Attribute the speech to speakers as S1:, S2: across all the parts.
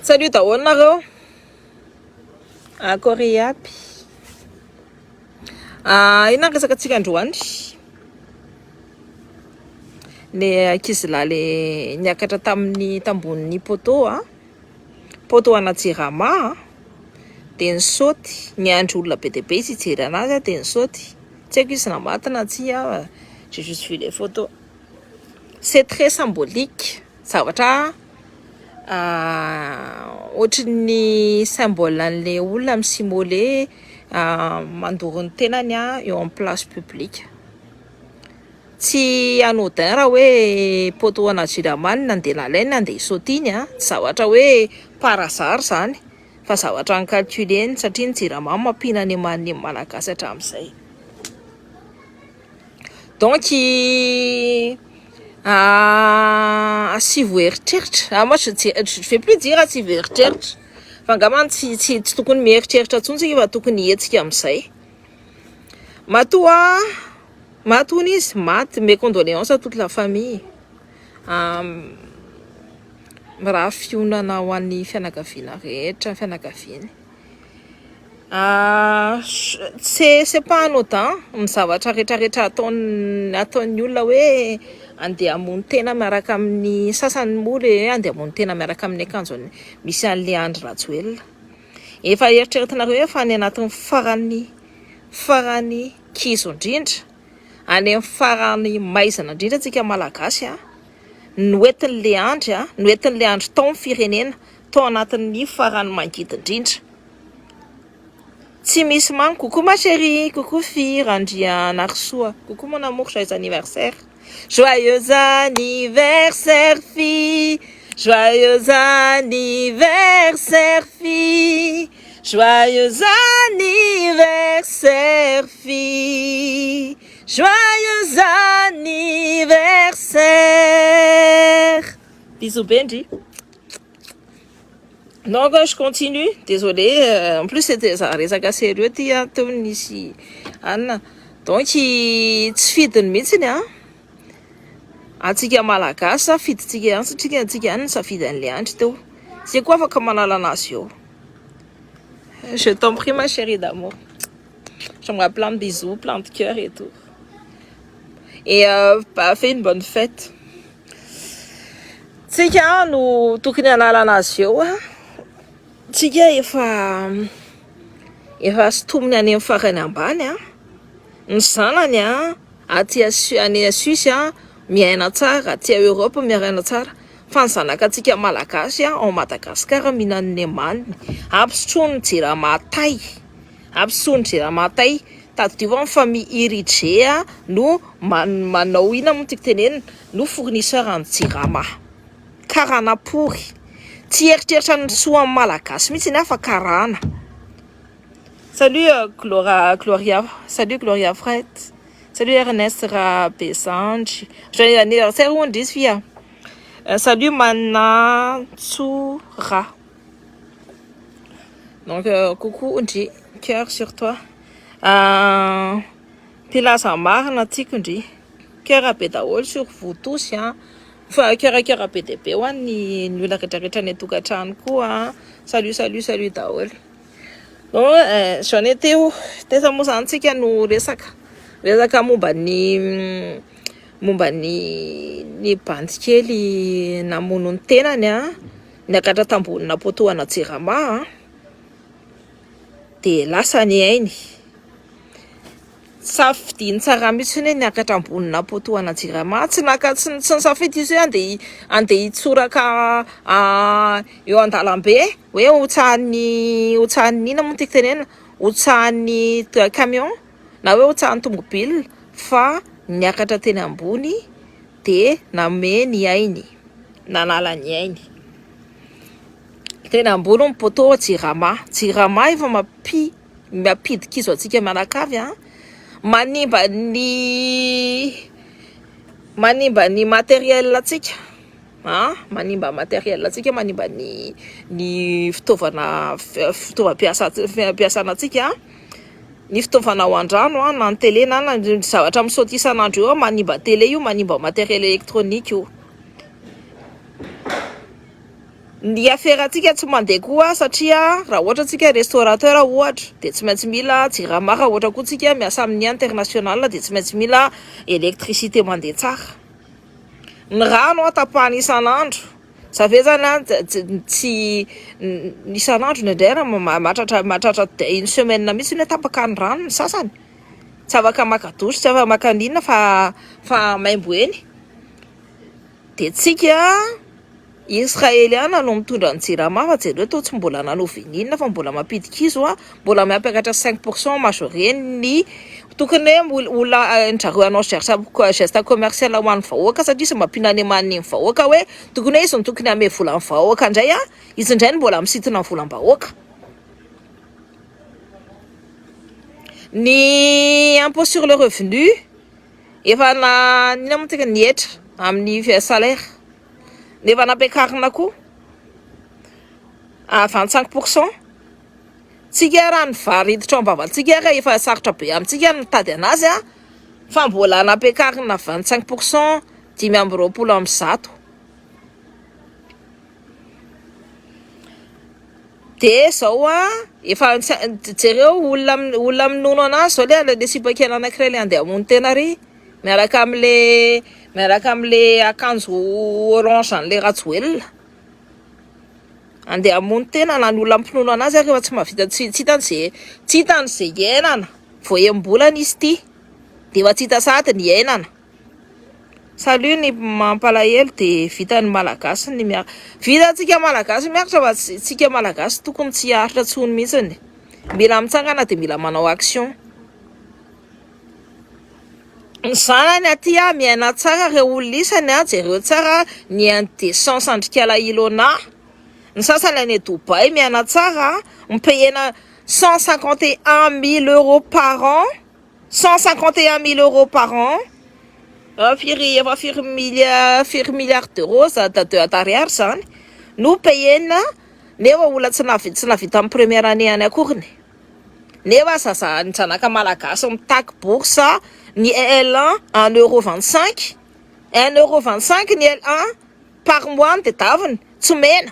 S1: Salut daholo nareo. Akory aby. Ah, inona ny resaka antsika androany? Le ankizilahy le niakatra tamin'ny tambonin'ny poteau a, poteau ana jirama a, dia nisaoty, niandry olona be dia be izy hijery anazy a, dia nisaoty. Tsy haiko izy na maty na tsia, j'ai juste vu les photos. C'est très symbolique, zavatra ohatry ny symbole an'le olona mi-s'immoler mandoro ny tenany eo amin'ny place publique. Tsy anodin raha hoe poteau ana jirama no nandeha nalainy nandeha hisaoty iny a, tsy zavatra hoe par hasard zany fa zavatra ni-calculeny satria ny jirama mampihinana ny malagasy hatramin'izay. Donc asivo eritreritra, ah moi je vais plus dire asivo eritreritra fa angambany tsy tokony mieritreritra intsony tsika fa tokony hihetsika amin'izay. Matoa maty hono izy, maty, mes condoléances à toute la famille. Mirary fionana ho an'ny fianakaviana rehetra, fianakaviany. C'est pas anodin ny zavatra rehetrarehetra ataon'ny olona hoe andeha hamono tena miaraka amin'ny sasany moa le hoe andeha hamono tena miaraka amin'ny akanjony misy an'le Andry Rajoelina. Efa eritreretinareo hoe fa any anatin'ny farany kizo indrindra, any amin'ny farany maizina indrindra tsika malagasy a, noentin'le Andry a, noentin'le Andry tao ny firenena, tao anatin'ny farany mangidy indrindra. Tsy misy mamy. Coucou ma chérie, coucou fille Randrianarisoa. Coucou mon amour, joyeux anniversaire. Joyeux anniversaire fille. Joyeux anniversaire fille. Joyeux anniversaire fille. Joyeux anniversaire. Bisous Benji. Donc je continue, désolé, en plus c'était za resaka sérieux ty a teo nisy anina. Donc tsy fidiny mihitsiny a. Antsika malagasy fidintsika ihany satria antsika ihany nisafidy an'le Andry teo. Tsika koa afaka manala anazy eo. Je t'en prie ma chérie d'amour. J'aimerais plein de bisous, plein de cœur et tout. Et bah, fais une bonne fête. Tsika no tokony hanala anazy eo a. Tsika efa sintominy any amin'ny farany ambany a. Ny zanany a aty any Suisse a miaina tsara, aty Europe miaina tsara. Fa ny zanaka antsika malagasy a ao Madagasikara mihinana ny amaniny. Ampisotroiny jirama tay. Ampisotroiny jirama tay. Tadidio fa ny famille Irige a no manao inona moa tiako tenenina no fournisseur an'ny jirama. Karana pory. Tsy eritreritra ny soa amin'ny malagasy mihitsy ny fa karana. Salut Gloria, Gloria, salut Gloria Fred. Salut Ernest Rabesandry. Joyeux anniversaire hono izy fia. Salut Manantsora. Donc coucou Ndry, cœur sur toi. Mpilaza marina tiako ndry. Cœur be daholo sur vous tous hein. Fa cœur cœur be dia be ho an'ny ny olona rehetrarehetra any an-tokantrano koa. Salut salut salut daholo. Bon, j'en étais où? Teza moa zany tsika no resaka. Resaka momba ny bandy kely namono ny tenany a, niakatra tambonina poteau ana jirama a. Dia lasa ny ainy. Safidiny tsara mihitsy hoe niakatra ambonina poteau ana jirama, tsy naka tsy nisafidy izy hoe andeha hitsoraka eo an-dalambe hoe hotsahan'ny inona moa tiako tenenina, hotsahan'ny camion na hoe hotsahan'ny tomobile fa niakatra teny ambony dia name ny ainy, nanala ny ainy. Teny ambony ny poteau jirama. Jirama efa mampidi-kizo antsika mianakavy a. Manimba ny matériel antsika. A manimba matériel antsika, manimba ny fitaovana fitaovam-piasana antsika. Ny fitaovana ao an-drano a, na ny télé na ny zavatra misaoty isan'andro io a, manimba télé io, manimba matériel électronique io. Ny aferantsika tsy mandeha koa satria raha ohatra tsika restaurateur ohatra dia tsy maintsy mila jirama, raha ohatra koa tsika miasa amin'ny international dia tsy maintsy mila électricité mandeha tsara. Ny rano tapahana isan'andro, za ve zany an tsy isan'andro indraindray ary mahatratra mahatratra une semaine mihitsy hoe tapaka ny rano ny sasany, tsy afaka maka douche, tsy afaka maka n'inona fa fa maimbo eny. Dia tsika Israeliana no mitondra ny jirama fa jereo toa tsy mbola nanao veninina fa mbola mampidi-kizo a, mbola mampiakatra 5% majoré ny tokony hoe olona ndrareo hanao geste geste commercial ho an'ny vahoaka satria izy mampinanemanin'ny vahoaka hoe tokony hoe izy no tokony hanome vola ny vahoaka indray a, izy indray no mbola misintona ny volam-bahoaka. Ny impôt sur le revenu efa na inona moa tsika ny hetra amin'ny salaire Nefa nampiakarina koa à 25%. Tsika raha ny vary hiditra ao am-bavantsika ary efa sarotra be amintsika ny mitady anazy a, fa mbola nampiakarina 25% 125. Dia zao a, efa jereo olona olona minono anazy zao le le sipa kely anankiray le andeha hamono tena ry. Miaraka amle miaraka amle akanjo orange anle Rajoelina. Andeha hamono tena na ny olona mpinono anazy ary efa tsy mahavita tsy tsy hitany ze tsy hitany ze iainana. Vao enim-bolana izy ity de efa tsy hita sahady ny iainana. Salut ny mampalahelo de vita ny malagasy ny miaritra. Vita tsika malagasy miaritra fa tsika malagasy tokony tsy hiaritra tsony mihitsiny. Mila mitsangana de mila manao action. Ny zanany aty a miaina tsara reo olona isany a jereo tsara ny indecence andrikala Ilona ny sasany any Dubaï miaina tsara mi-payena 151 000 euros par an 151 000 euros par an firy efa firy milliard firy milliard d'euros za de d'ariary zany no payena nefa olona tsy nahavita tsy nahavita amin'ny première année any akoriny. Nefa zaza ny zanaka malagasy mitaky bourse ny L1 1 euro 25 1 euro 25 ny L1 par mois no tedaviny tsy omena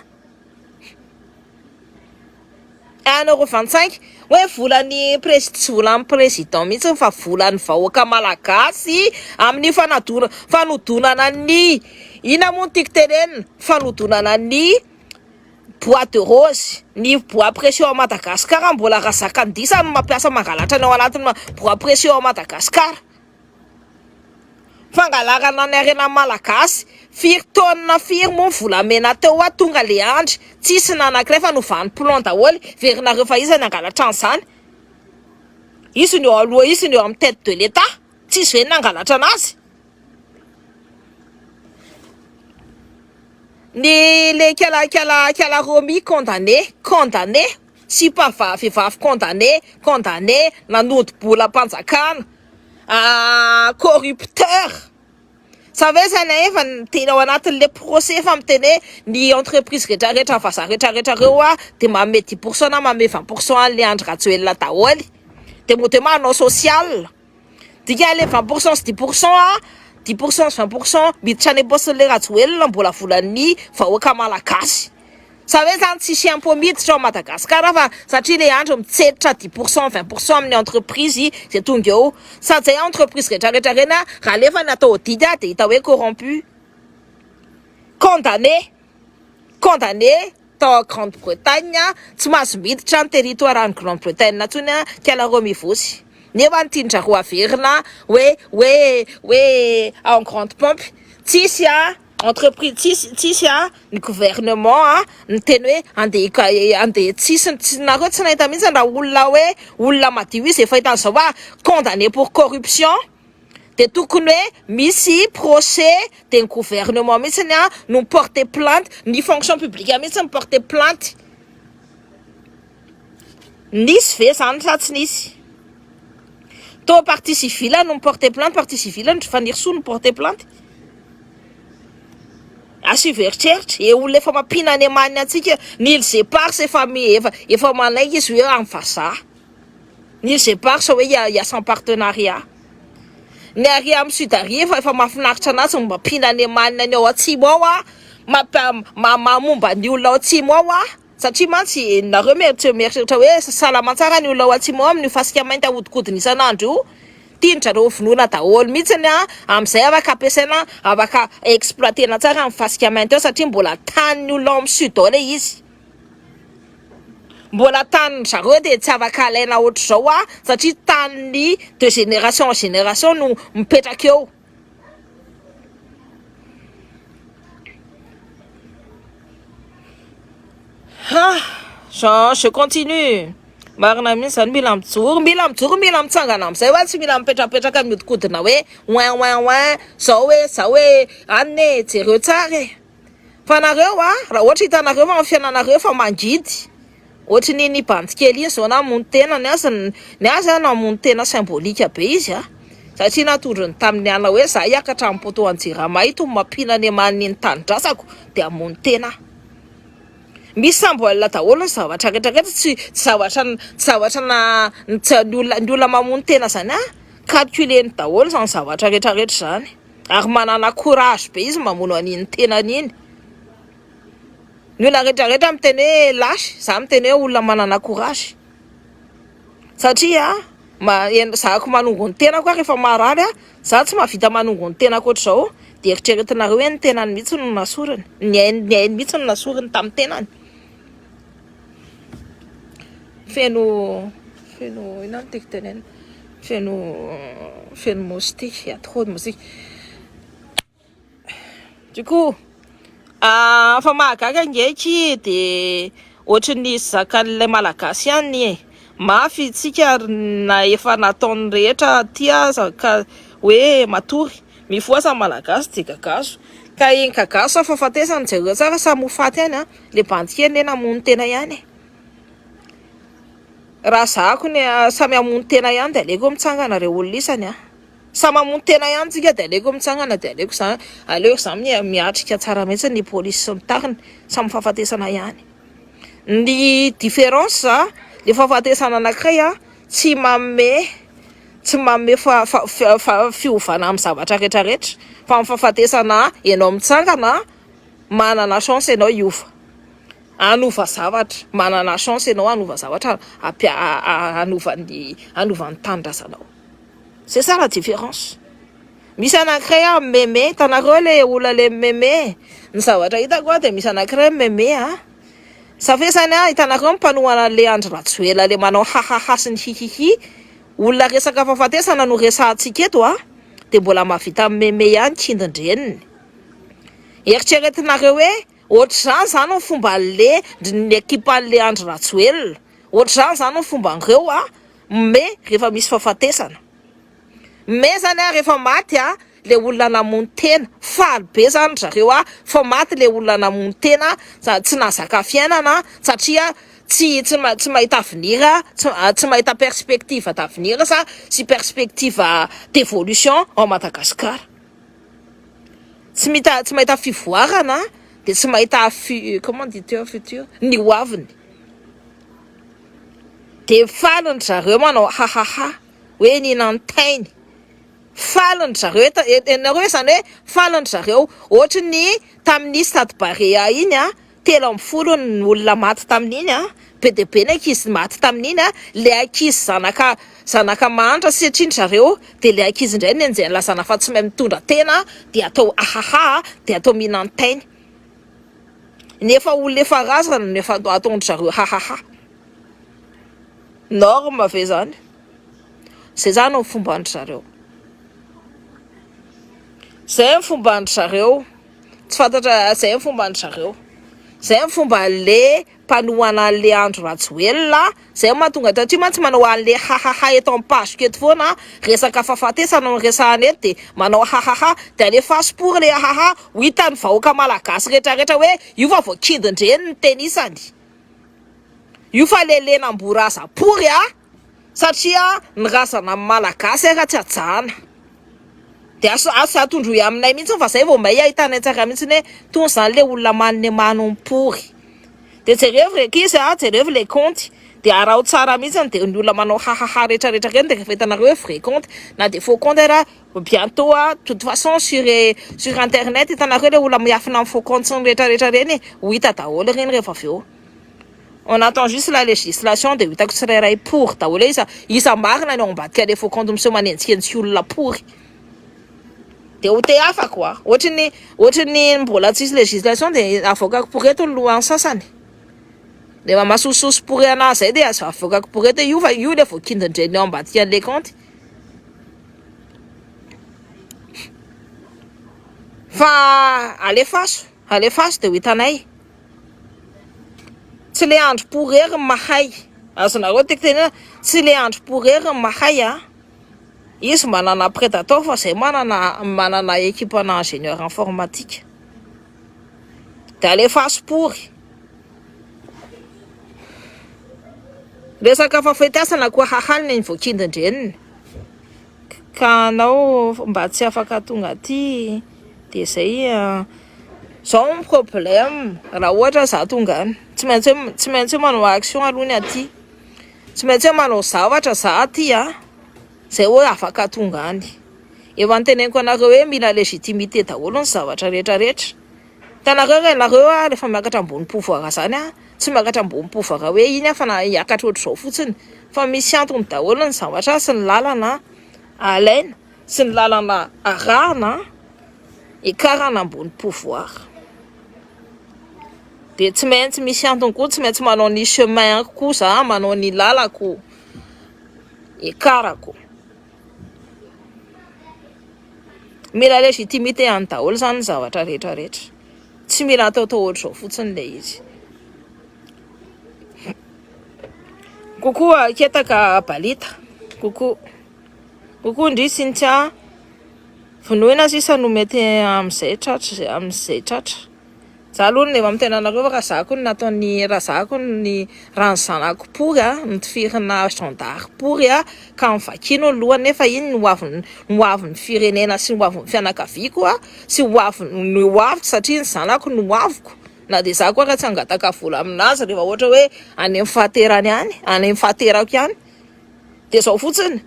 S1: 1 euro 25 hoe volan'ny presi tsy volan'ny président mihitsy fa volan'ny vahoaka malagasy amin'ny fanadona fanodonana ny inona moa no tiako tenenina fanodonana ny Bois de rose, ny bois précieux ao Madagascar mbola razakandisa no mampiasa mangalatra ny ao anatin'ny bois précieux ao Madagascar. Fangalarana ny harena malagasy, firy tonnes firy moa ny volamena teo a tonga le andry, tsisy na anankiray fa novany plomb daholo, verinareo fa iza ny hangalatra an'izany? Izy no eo aloha izy no eo amin'ny tête de l'Etat, tsisy ve ny nangalatra anazy? Ny le kala kala kala Romy condamné condamné sipa vehivavy condamné condamné nanodi-bolam-panjakana ah, corrupteur sa ve zany efa tena ao anatin'le procès efa miteny hoe ny entreprise rehetrarehetra vazaha rehetrarehetra reo a de manome 10 pourcent na manome 20 pourcent an'le Andry Rajoelina daholo de mody hoe manao social. Dika le 20% sy 10% a, 10% sy 20% miditra any am-paosin'le Rajoelina mbola volan'ny vahoaka malagasy. Sa hoe zany tsisy impôt miditra ao Madagascar fa satria le Andry mitsetra 10% 20% amin'ny entreprise zay tonga eo. Sady zay entreprise rehetra rehetra reny a, raha alefa ny atao audit a de hita hoe corrompu. Condamné. Condamné. tao Grande Bretagne tsy mahazo miditra ny territoire any Grande Bretagne intsony kala reo mivosy nefa ny tiandrareo averina hoe hoe hoe en grande pompe tsisy a entreprise tsisy tsisy a ny gouvernement a niteny hoe andeha andeha tsisy tsy nareo tsy nahita mihitsy raha olona hoe olona madio izy efa hitan'izao fa condamné pour corruption de tokony hoe misy procès de ny gouvernement mihitsy a no mi-porter plainte ny fonction publique mihitsy mi-porter plainte nisy ve zany sa tsy nisy to partie civile no mi-porter plainte partie civile ny Fanirisoa no porter plainte asio eritreritra e olona efa mampina any amaniny antsika ny îles Éparses efa mi efa efa manaiky izy hoe amin'ny vazaha ny îles Éparses hoe hiasa en partenariat ny ary amin'ny sud ary efa efa mahafinaritra anazy ny mampina any amaniny any ao atsimo ao a Mampa ma momba ny olona ao atsimo ao aho satria mantsy nareo mieritreritra hoe salama tsara ny olona ao atsimo ao amin'io fasika mainty ahodikodiny isan'andro io. Tian-dry zareo vonoina daholo mihitsiny a, amin'izay afaka ampiasaina, afaka exploiter-na tsara ny fasika mainty ao satria mbola tanin'ny olona ao amin'ny sud ao ilay izy. Mbola tanin-dry zareo dia tsy afaka alaina ohatr'izao a, satria tanin'ny de génération en génération no mipetraka eo. Ha! Je, je continue. Marina mihitsy zany, mila mijoro, mila mijoro, mila mitsangana amin'izay hoa, tsy mila mipetrapetraka miodikodina hoe ouin ouin ouin, zao hoe, zao hoe, anona e, jereo tsara e. Fa nareo a, raha ohatra hitanareo fa ny fiainanareo efa mangidy, ohatry ny iny bandy kely iny zao namono tena, ny azy ny azy a namono tena symbolique be izy a, satria natondrony tamin'ny ala hoe za hiakatra amin'ny poteau an'i Jirama ito mampihinana aman'ny ny tanindrazako de hamono tena aho. Misy symbole daholo ny zavatra rehetra rehetra, tsy tsy zavatra tsy zavatra na ny tsy ny olona ny olona mamono tena zany a, calculer-ny daholo zany zavatra rehetra rehetra zany. Ary manana courage be izy mamono an'iny tenany iny. Ny olona rehetra rehetra miteny hoe lâche, za miteny hoe olona manana courage. Satria ma zahako manongo ny tenako aho rehefa marary aho, za tsy mahavita manongo ny tenako ohatr'izao, dia eritreretinareo hoe ny tenany mihitsy no nasoriny, ny ainy ny ainy mihitsy no nasoriny tamin'ny tenany. Feno feno inona no tiako tenenina? Feno feno moustique, il y a trop de moustique. Du coup, ah, fa mahagaga ange aky de ohatry ny zakan'ilay malagasy ihany e. Mafy tsika na efa nataon'ny rehetra aty aza ka hoe matory. Mifohaza ny malagasy de gagazo. Ka iny gagazo sa fahafatesana jereo tsara samy ho faty ihany an. Le bandy kely ne namono tena ihany e. Raha zahako ny samy hamono tena ihany de aleoko mitsangana re olona isany an. Samy mamono tena ihany tsika de aleoko mitsangana de aleoko za aleoko za miatrika tsara mihitsy ny polisy sy ny tariny samy fahafatesana ihany ny différence le fahafatesana anakiray a tsy manome tsy manome fa fa fa fiovana amin'ny zavatra rehetra rehetra fa amin'ny fahafatesana ianao mitsangana manana chance ianao hiova hanova zavatra manana chance ianao hanova zavatra hanova ny hanova ny tanindrazanao. C'est ça la différence. Misy anankiray ah meme, hitanareo le olona le meme, ny zavatra hitako ah de misy anankiray meme ah. Ça fait zany ah, hitanareo ny mpanohana le Andry Rajoelina le manao hahaha sy ny hihihi, olona resaka fahafatesana no resahantsika eto ah, de mbola mahavita meme ihany kindin-dreniny. Eritreretinareo hoe ohatr'izany zany ny fomba le ny ekipan'le Andry Rajoelina, ohatr'izany zany ny fomban'ireo ah. Mme rehefa misy fahafatesana. Mme zany a rehefa maty a le olona namono tena, faly be zany ry zareo a fa maty le olona namono tena tsy nahazaka fiainana satria tsy tsy tsy mahita avenir tsy tsy mahita perspective d'avenir sa sy perspective d'évolution ao Madagascar. Tsy mita tsy mahita fivoarana de tsy mahita fu comment dit on futur ny ho aviny. Dia faly ndry zareo manao hahaha hoe nihinan-tainy. Faly ndry zareo eto, ianareo hoe izany hoe faly ndry zareo. Ohatry ny tamin'ny stade Barea iny an, 13 ny olona maty tamin'iny an, be dia be ny ankizy maty tamin'iny an, ilay ankizy zanaka zanaka mahantra satria ndry zareo dia ilay ankizy indray no enjehin'ny lazana fa tsy mahay mitondra tena dia atao hahaha dia atao mihinan-tainy. Nefa olona efa razana no efa ataon-dry zareo hahaha. Norme ve zany? Zay zany ny fomban-dry zareo. Zay ny fomban-dry zareo. Tsy fantatra zay ny fomban-dry zareo. Zay ny fomba le mpanohana an'le Andry Rajoelina. Zay no mahatonga satria mantsy manao an'le hahaha eto amin'ny page-ko eto foana, resaka fahafatesana no resahana eto dia manao hahaha dia alefaso pory le hahaha ho hitan'ny vahoaka malagasy rehetra rehetra hoe io fa voakidin-dreny ny tenisany. Io fa lelenam-boraza pory a! Satria ny razana malagasy ara tsy hajana. Dia asa asa atondroy aminay mihitsy fa zay vao may ahitanay tsara mihitsy hoe tony zany le olona manne mano pory. Dia jerevo ry ankizy a, jerevo le kaonty. Dia araho tsara mihitsy dia ny olona manao hahaha rehetra rehetra ireny dia rehefa hitanareo hoe vrai compte na dia faux compte ara bientôt a toute façon sur sur internet hitanareo ilay olona miafina amin'ny faux compte sy ny rehetra rehetra ireny ho hita daholo ireny rehefa avy eo. On attend juste la législation dia ho hitako tsirairay pory daholo hoe iza iza marina ny ao ambadika ilay faux compte miseho manenjikenjiky olona pory. Dia ho te afako a. Ohatry ny ohatry ny mbola tsisy législation dia avoakako pory eto ny lohan'ny sasany. Rehefa masososo pory anahy zay dia azo avoakako pory eto io fa io ilay voakindin-dreniny ao ambadika an'ilay kaonty. Fa alefaso, alefaso dia ho hitanay. Tsy le andro pory ery ny mahay. Azonareo tiako tenena, tsy le andro pory ery ny mahay a. Izy manana predator fa zay manana manana equipe ana ingénieur informatique. Dia alefaso pory. Resaka fafetiasana koa hahalina iny voakindin-dreniny. Ka anao mba tsy afaka tonga aty dia zay zao ny problème raha ohatra za tonga any tsy maintsy hoe tsy maintsy hoe manao action aloha ny aty tsy maintsy hoe manao zavatra za aty a zay hoe afaka tonga any efa noteneniko anareo hoe mila légitimité daholo ny zavatra rehetra rehetra Hitanareo re nareo a rehefa miakatra ambony pouvoir zany a tsy miakatra ambony pouvoir hoe iny aho fa na hiakatra ohatr'izao fotsiny fa misy antony daholo ny zavatra sy ny lalana alaina sy ny lalana arahana hiakarana ambony pouvoir de tsy maintsy misy antony koa tsy maintsy manao ny chemin koa za manao ny lalako hiakarako Mila légitimité any daholo zany ny zavatra rehetra rehetra. Tsy mila ataotao ohatr'izao fotsiny ilay izy. Coucou Ketaka Balita. Coucou. Coucou ndry Cynthia. Vonoina sisa no mety amin'izay tratra amin'izay tratra. Za aloha no efa miteny anareo fa raha za ko no nataon'ny raha za ko ny raha ny zanako pory a notifirina gendarme pory a ka novakiana ny lohany nefa iny ny hoavin'ny ny hoavin'ny firenena sy ny hoavin'ny fianakaviako a sy hoavin'ny ny hoaviko satria ny zanako no hoaviko na dia za koa raha tsy hangataka vola aminazy rehefa ohatra hoe any amin'ny fahaterany any any amin'ny fahaterako ihany dia zao fotsiny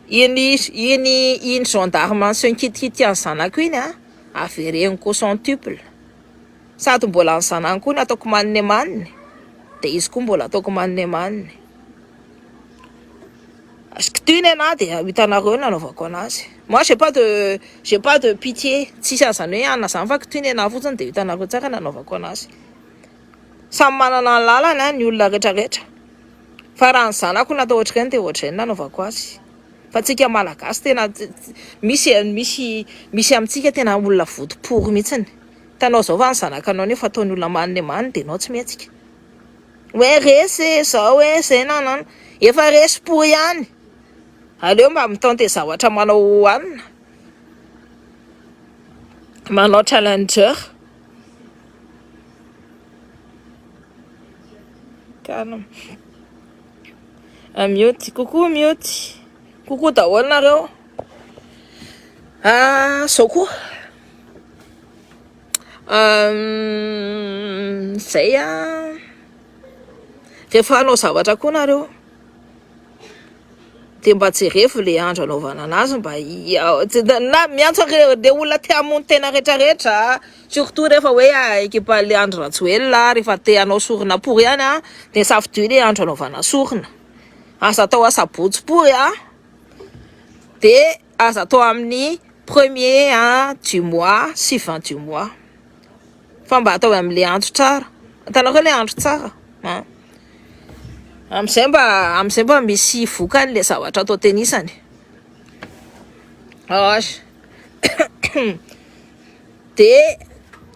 S1: iny iny iny gendarme niseho nikitikity an'ny zanako iny a Avereniko centuple. Sady mbola ny zanany koa no ataoko manine manine dia izy koa mbola ataoko manine manine. K'ty ny anahy dia hitanareo ny nanaovako anazy. Moi j'ai pas de j'ai pas de pitié. Tsisy an'izany hoe anona izany fa k'ty ny anahy fotsiny dia hitanareo tsara ny nanaovako anazy. Samy manana ny lalany ny olona rehetra rehetra. Fa raha ny zanako no natao ohatr'ireny dia ohatr'izay no nanaovako azy. Fa tsika malagasy tena misy misy misy amintsika tena olona votopory mihitsiny. Hitanao zao fa ny zanakanao nefa ataony olona manina manina dia enao tsy mihetsika. Hoe resy e, zao e, zay nanana. Efa resy pory ihany. Aleo mba mi-tenter zavatra manao hanina. Manao challenger. Calme. Mioty, coucou Mioty. Coucou daholo nareo. Ah, zao koa. Zay ah. Rehefa hanao zavatra koa nareo. Dia mba jerevo le andro anaovana anazy mba na miantso an'ireo le olona te hamono tena rehetrarehetra surtout rehefa hoe ekipa le Andry Rajoelina rehefa te hanao sorona pory ihany a dia safidio le andro anaovana sorona aza atao asabotsy pory a dia aza atao amin'ny premier a du mois sy 20 du mois fa mba atao amin'le andro tsara hitanareo le andro tsara a amin'izay mba amin'izay mba misy vokany le zavatra atao tenisany de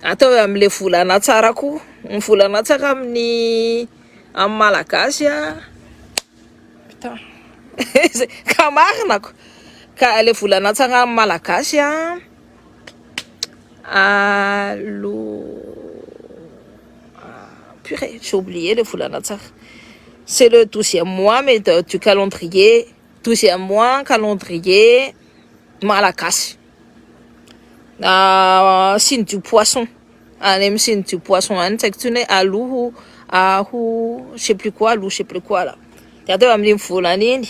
S1: atao amin'le volana tsara koa ny volana tsara amin'ny amin'ny malagasy a putain ka marina ko ka le volana tsara amin'ny malagasy a Allo purée j'ai oublié le volana tsara c'est le douzième mois mais du calendrier douzième mois calendrier malagasy signe du poisson. Any amin'ny signe du poisson any tsy haiko intsony hoe aloha aho je sais plus quoi aloha je sais plus quoi là. De ataovy amin'iny volana iny.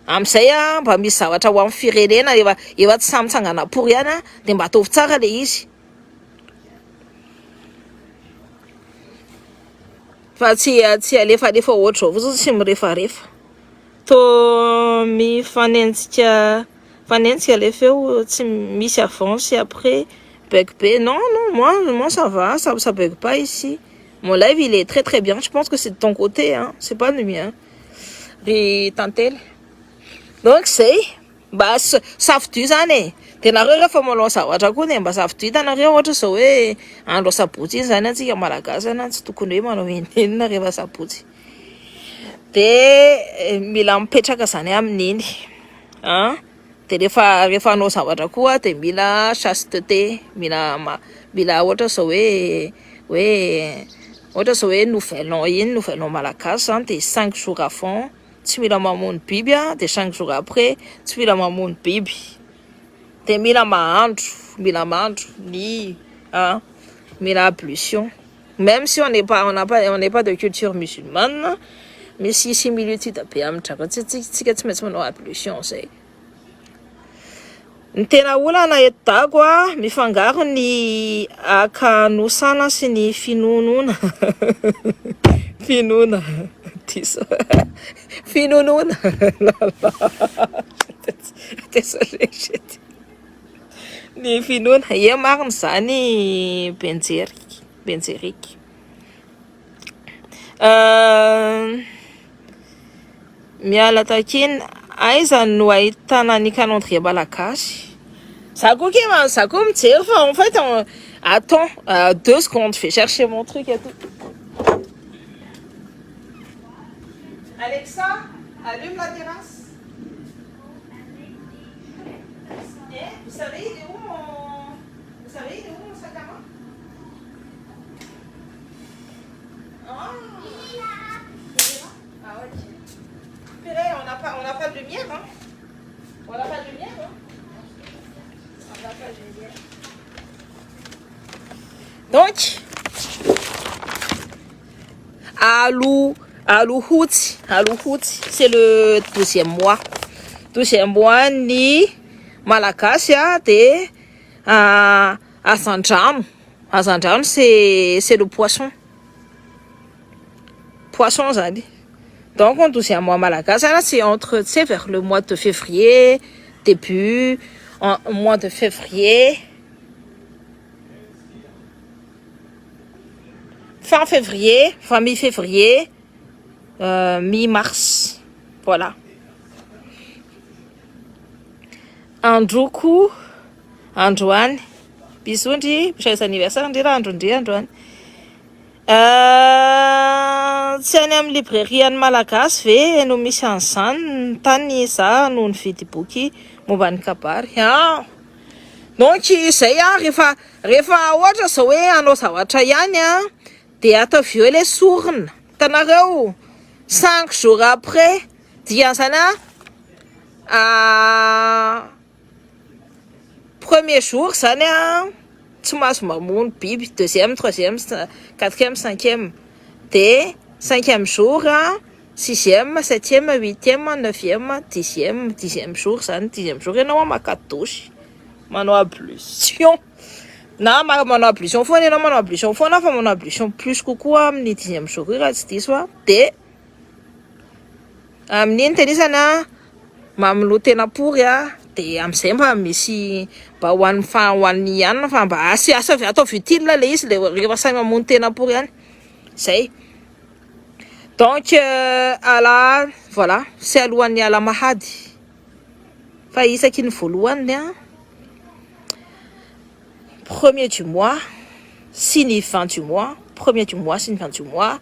S1: Amin'izay a mba misy zavatra ho an'ny firenena efa efa tsy samy mitsangana-pory ihany a de mba ataovy tsara le izy. Fa tsy tsy alefalefa ohatr'izao fotsiny tsy mirefarefa. Tô mifanenjika mifanenjika le feo tsy misy avant sy après bug be non non moi moi ça va ça ça bug pas ici mon live il est très très bien je pense que c'est de ton côté hein c'est pas le mien ry tantely donc zay mba safidio zany e de nareo rehefa manao zavatra koa de mba safidio hitanareo ohatra zao hoe andro asabotsy iny zany antsika malagasy zany tsy tokony hoe manao inona rehefa asabotsy de mila mipetraka zany amin'iny an de rehefa rehefa hanao zavatra koa de mila chasteté mila mila ohatra zao hoe hoe ohatra zao hoe nouvel an iny nouvel an malagasy zany de cinq jours avant tsy mila mamono biby a de cinq jours après tsy mila mamono biby de mila mahandro mila mahandro ny a mila ablution même si on n'est pas on n'a pas on n'est pas de culture musulmane misy similitude be amin'ny drakatra tsika tsy maintsy manao ablution zay ny tena olana eto Dago a mifangaro ny akanosana sy ny finonoana finoana diso finonoana désolé ny finoana ie marina izany Benjery Benjeriky miala takina aiza no ahitana ny calendrier malagasy za koa ke za koa mijery fa en fait attends 2 secondes, je vais chercher mon truc et tout. Alexa, allume la terrasse. Eh, vous savez, il est où mon... Vous savez, il est où mon sac à main? Ah, il est là. Ah, ok. Purée, on n'a pas de lumière, hein? On n'a pas de lumière, hein? On n'a pas de lumière. Donc, alo alohotsy alohotsy c'est le 12e mois 12e mois ny malagasy a de hazandrano hazandrano c'est le poisson poisson zany. Donc en 12e mois malagasy zany c'est entre, tu sais, vers le mois de février, début en mois de février, fin février, enfin mi-février, mi-mars, voilà. Androko androany bisous ndry joyeux anniversaire ndry raha andro ndry androany. Tsy any amin'ny librairie an'ny malagasy ve no misy an'izany tany za no nividy boky momba ny kabary. Ah donc izay ah rehefa rehefa ohatra zao hoe hanao zavatra ihany ah de ataovy eo le sorona hitanareo 5 jours après dikan'izany ah premier jour zany ah tsy mahazo mamono biby, deuxième, troisième, quatrième, cinquième, de cinquième jour a sixième, septième, huitième, neuvième, dixième, dixième jour zany, dixième jour ianao a maka douche manao ablution na manao ablution foana ianao, manao ablution foana fa manao ablution plus kokoa amin'ny dixième jour io raha tsy diso a de amin'iny tenisany a mamonoa tena pory a de amin'izay mba misy mba ho an'ny fa ho an'ny hanina fa mba asy asa ataovy utile le izy le rehefa samy mamono tena pory ihany zay. Donc ala voilà c'est alohan'ny alamahady fa isaky ny voalohany a premier du mois sy ny 20 du mois, premier du mois sy ny 20 du mois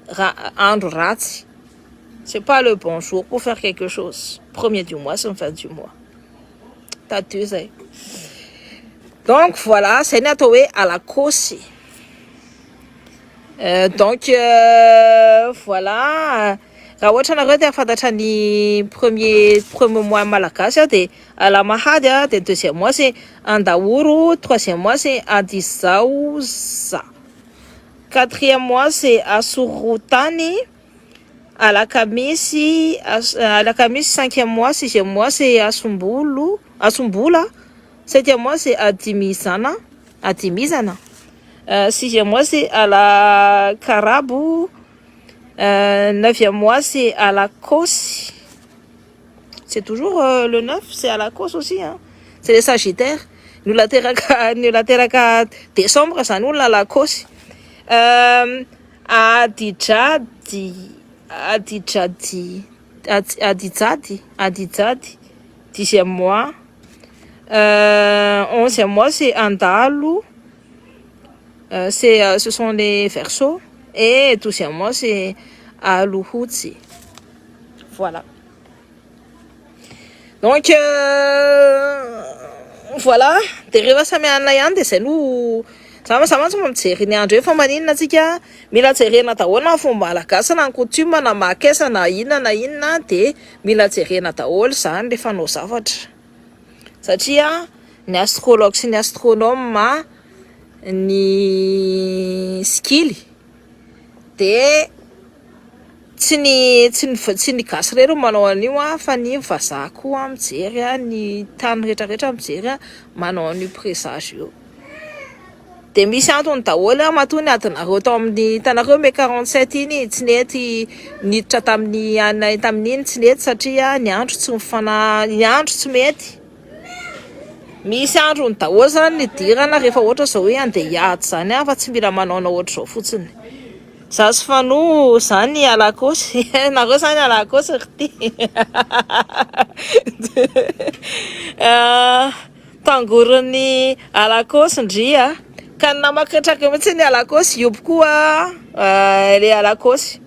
S1: raha andro ratsy, c'est pas le bon jour pour faire quelque chose, premier du mois sy ny 20 du mois tadio zay. Donc voilà zay ny atao hoe alakôsy. Donc voilà Raha ohatra nareo te hahafantatra ny premier mois malagasy a, de Alahamady a, de deuxième mois c'est Andaoro, troisième mois c'est Adizaoza, quatrième mois c'est Asorotany, Alakamisy cinquième mois, sixième mois c'est Asombolo, Asombola, septième mois c'est Adimizana, Adimizana, sixième mois c'est Alakarabo, neuvième mois c'est Alakosy. C'est toujours le 9, c'est Alakosy aussi, hein. C'est les Sagittaires. Ny olona teraka décembre zany olona Alakosy. Adidrady, Adidrady, Adijady, Adijady, 10e mois. 11e mois c'est Andalo. C'est ce sont les Verseaux. Et 12e mois c'est Alohotsi. Voilà. Donc voilà, de rehefa samy anina ihany de zay no za mantsy mijery ny andro eo. Fa maninona atsika mila jerena daholo na fomba malagasy na ny coutume na makesa na inona na inona, de mila jerena daholo zany rehefa hanao zavatra, satria ny astrologue sy ny astronome, ny skily, de tsy ny gasy rery manao an'io a, fa ny vazaha koa mijery a, ny tany rehetrarehetra mijery a, manao an'io présage io. De misy antony daholo a matoa ny adinareo tao amin'ny hitanareo mai 47 iny tsy nety niditra tamin'ny anina tamin'iny, tsy nety satria ny andro tsy mifana, ny andro tsy mety. Misy androny daholo zany nidirana rehefa ohatra zao hoe andeha hiady zany a, fa tsy mila manaonao ohatra zao fotsiny. Za sy Fano zany Alakosy, nareo zany Alakosy ry ty. Tangorony Alakosy ndry a, ka ny namako rehetra mihitsy ny Alakosy io koa le Alakosy,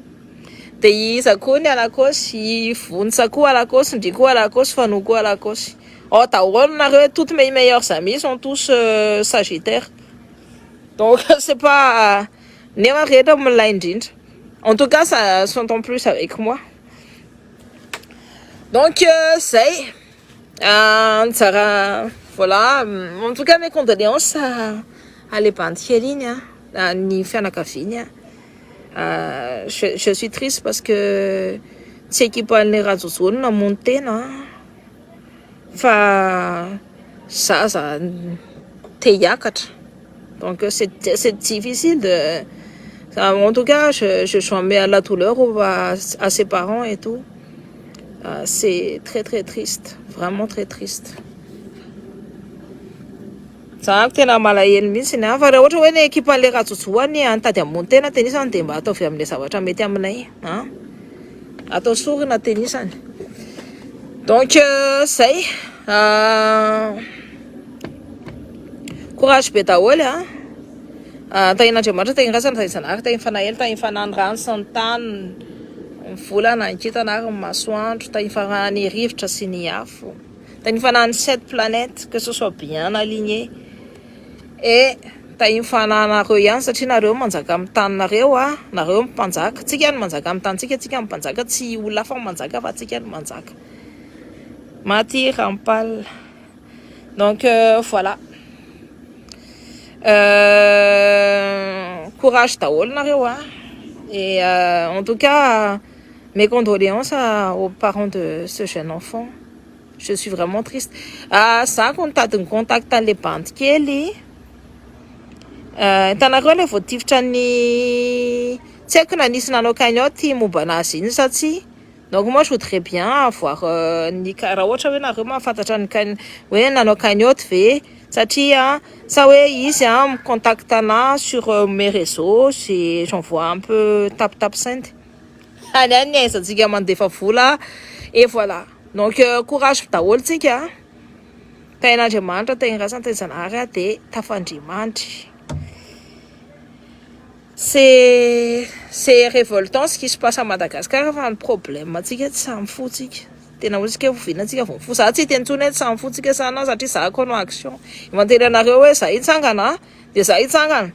S1: de iza koa ny Alakosy, i Vonja koa Alakosy, ndry koa Alakosy, Fano koa Alakosy. Ao daholo nareo, toutes mes meilleurs amis sont tous Sagittaires. Donc c'est pas nefa rehetra milay indrindra. En tout cas, ça sont en plus avec moi. Donc zay anjara, voilà. En tout cas, mes condoléances à le bandy kely iny a, ny fianakaviany a. Je suis triste parce que tsy équipe an'le Rajojo no namono tena fa zaza te hiakatra. Donc c'est difficile de, en tout cas, je joins à la douleur à ses parents et tout. C'est très très triste, vraiment très triste. Za tena malahelo mihitsy ny fa raha ohatra hoe ny équipe an'le Rajojo any nitady hamono tena tenisany, de mba ataovy amin'le zavatra mety aminay a, atao sorona tenisany. Donc zay, courage be daholo a. Tahin'Andriamanitra, tahin'ny razana, tahin'ny Zanahary, tahin'ny fanahy, tahin'ny fanahy ny rano sy ny tany, ny volana, ny kintana ary ny masoandro, tahin'ny fanahy ny rivotra sy ny afo, tahin'ny fanahy ny sept planètes, que ce soit bien aligné, et tahin'ny fanahinareo ihany, satria nareo manjaka amin'ny taninareo a, nareo mpanjaka, tsika ny manjaka amin'ny tanintsika, tsika ny mpanjaka, tsy olona hafa manjaka fa tsika ny manjaka. Maty Rampal. Donc voilà, courage daholo nareo a. Et en tout cas, mes condoléances aux parents de ce jeune enfant. Je suis vraiment triste. Ah, za ko nitady ny contact an'le bandy kely hitanareo le voatifitra ny, tsy haiko na nisy nanao cagnotte momba anazy iny sa tsy. Donc moi, je voudrais bien avoir ny, raha ohatra hoe nareo mahafantatra ny hoe nanao cagnotte ve, satria sa hoe izy a micontacte ana sur mes réseaux, c'est j'envoie un peu Tap Tap Send any any ny aizantsika mandefa vola. Et voilà. Donc courage daholo tsika. Tahin'Andriamanitra, tahin'ny razana, tahin'ny Zanahary a, de tafandriamanitra. C'est révoltant ce qui se passe à Madagascar, fa ny problème atsika tsy samy fotsika tena hoe tsika vovinantsika vao mifosa. Za tsy hiteny intsony hoe tsy samy fotsika sana, satria za koa no action manteny anareo hoe za hitsangana, de za hitsangana,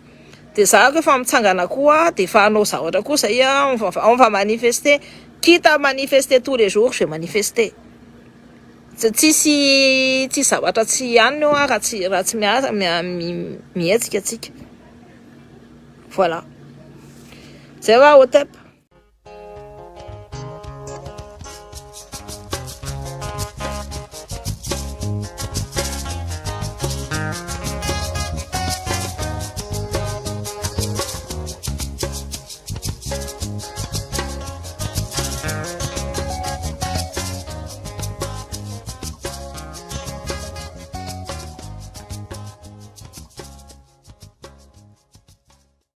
S1: de za rehefa mitsangana koa de efa hanao zavatra koa zay a, on va manifester. Quitte à manifester tous les jours, je vais manifester. Tsisy zavatra tsy hanina eo a raha tsy miasa mihetsika atsika. Voilà, zay va otep.